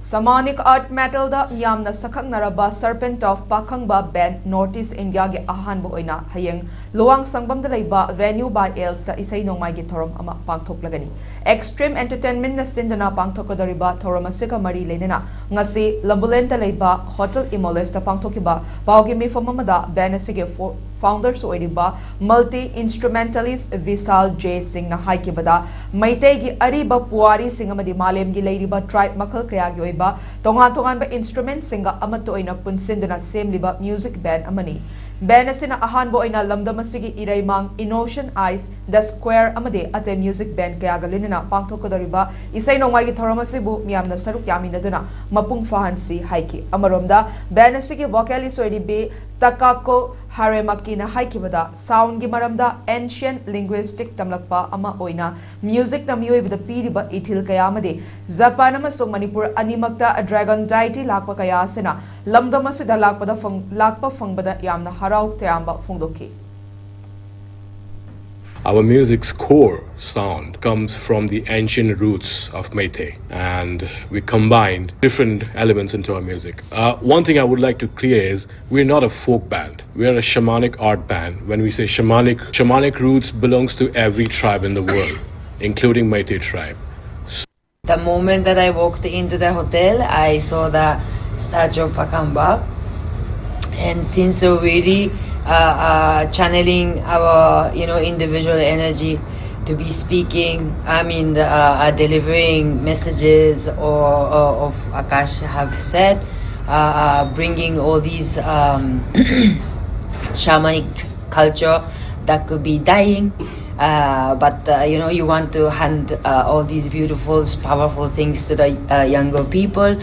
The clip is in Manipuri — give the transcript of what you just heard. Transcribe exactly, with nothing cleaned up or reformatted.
Shamanic Earth Metalꯗ ꯃꯤꯌꯥꯝꯅ ꯁꯛꯈꯪꯅꯔꯕ Serpent of Pakhangba Band North East Indiaꯒꯤ ꯑꯍꯥꯟꯕ ꯑꯣꯏꯅ ꯍꯌꯦꯡ ꯂꯨꯋꯥꯡ ꯁꯪꯕꯝꯗ ꯂꯩꯕ Venue by Elsꯇ ꯏꯁꯩ ꯅꯣꯡꯃꯥꯏꯒꯤ ꯊꯧꯔꯝ ꯑꯃ ꯄꯥꯡꯊꯣꯛꯂꯒꯅꯤ꯫ Extreme Entertainmentꯅ ꯁꯤꯟꯗꯨꯅ ꯄꯥꯡꯊꯣꯛꯀꯗꯧꯔꯤꯕ ꯊꯧꯔꯝ ꯑꯁꯤꯒ ꯃꯔꯤ ꯂꯩꯅꯅ ꯉꯁꯤ ꯂꯝꯕꯨꯂꯦꯟꯗ ꯂꯩꯕ Hotel Imolesꯇ ꯄꯥꯡꯊꯣꯛꯈꯤꯕ ꯄꯥꯎꯒꯤ ꯃꯤꯐꯝ ꯑꯃꯗ band ꯑꯁꯤꯒꯤ fo- founderꯁꯨ ꯑꯣꯏꯔꯤꯕ multi instrumentalist ꯕꯤꯁꯥꯜ ꯖꯦ ꯁꯤꯡꯅ ꯍꯥꯏꯈꯤꯕꯗ, ꯃꯩꯇꯩꯒꯤ ꯑꯔꯤꯕ ꯄꯨꯋꯥꯔꯤꯁꯤꯡ ꯑꯃꯗꯤ ꯃꯥꯂꯦꯝꯒꯤ ꯂꯩꯔꯤꯕ tribe ꯃꯈꯜ ꯀꯌꯥꯒꯤ ꯑꯣꯏꯕ ꯇꯣꯉꯥꯟ ꯇꯣꯉꯥꯟꯕ instrumentꯁꯤꯡꯒ ꯑꯃꯠꯇ ꯑꯣꯏꯅ ꯄꯨꯟꯁꯤꯟꯗꯨꯅ ꯁꯦꯝꯂꯤꯕ music band ꯑꯃꯅꯤ꯫ Band ꯑꯁꯤꯅ ꯑꯍꯥꯟꯕ ꯑꯣꯏꯅ ꯂꯝꯗꯝ ꯑꯁꯤꯒꯤ ꯏꯔꯩꯃꯥꯡ, Innocent Eyes, The Square ꯑꯃꯗꯤ ꯑꯇꯩ music band ꯀꯌꯥꯒ ꯂꯣꯏꯅꯅ ꯄꯥꯡꯊꯣꯛꯀꯗꯧꯔꯤꯕ ꯏꯁꯩ ꯅꯣꯡꯃꯥꯏꯒꯤ ꯊꯧꯔꯝ ꯑꯁꯤꯕꯨ ꯃꯤꯌꯥꯝꯅ ꯁꯔꯨꯛ ꯌꯥꯃꯤꯟꯅꯗꯨꯅ ꯃꯄꯨꯡ ꯐꯥꯍꯟꯁꯤ ꯍꯥꯏꯈꯤ꯫ ꯑꯃꯔꯣꯝꯗ, band ꯑꯁꯤꯒꯤ vocalist ꯑꯣꯏꯔꯤꯕꯤ Takako Haremakiꯅ ꯍꯥꯏꯈꯤꯕꯗ, soundꯒꯤ ꯃꯔꯝꯗ ancient linguistic ꯇꯝꯂꯛꯄ ꯑꯃ ꯑꯣꯏꯅ musicꯅ ꯃꯤꯑꯣꯏꯕꯗ ꯄꯤꯔꯤꯕ ꯏꯊꯤꯜ ꯀꯌꯥ ꯑꯃꯗꯤ ꯖꯄꯥꯟ ꯑꯃꯁꯨꯡ ꯃꯅꯤꯄꯨꯔ ꯑꯅꯤꯃꯛꯇ dragon deity ꯂꯥꯛꯄ ꯀꯌꯥ ꯑꯁꯤꯅ ꯂꯝꯗꯝ ꯑꯁꯤꯗ ꯂꯥꯛꯄꯗ ꯐꯪ- ꯂꯥꯛꯄ ꯐꯪꯕꯗ ꯌꯥꯝꯅ ꯍꯔꯥꯎ ꯇꯌꯥꯝꯕ ꯐꯣꯡꯗꯣꯛꯈꯤ꯫ Our music's core sound comes from the ancient roots of Meitei, and we combined different elements into our music. Uh, one thing I would like to clear is we're not a folk band. We're a shamanic art band. When we say shamanic, shamanic roots belongs to every tribe in the world, including Meitei tribe. The moment that I walked into the hotel, I saw the statue of Pakamba, and since we're really uh, uh, channeling our, you know, individual energy to be speaking, I mean, the, uh, uh, delivering messages or, or of Akash have said, uh, uh, bringing all these um, shamanic culture that could be dying, uh, but uh, you know, you want to hand uh, all these beautiful, powerful things to the uh, younger people.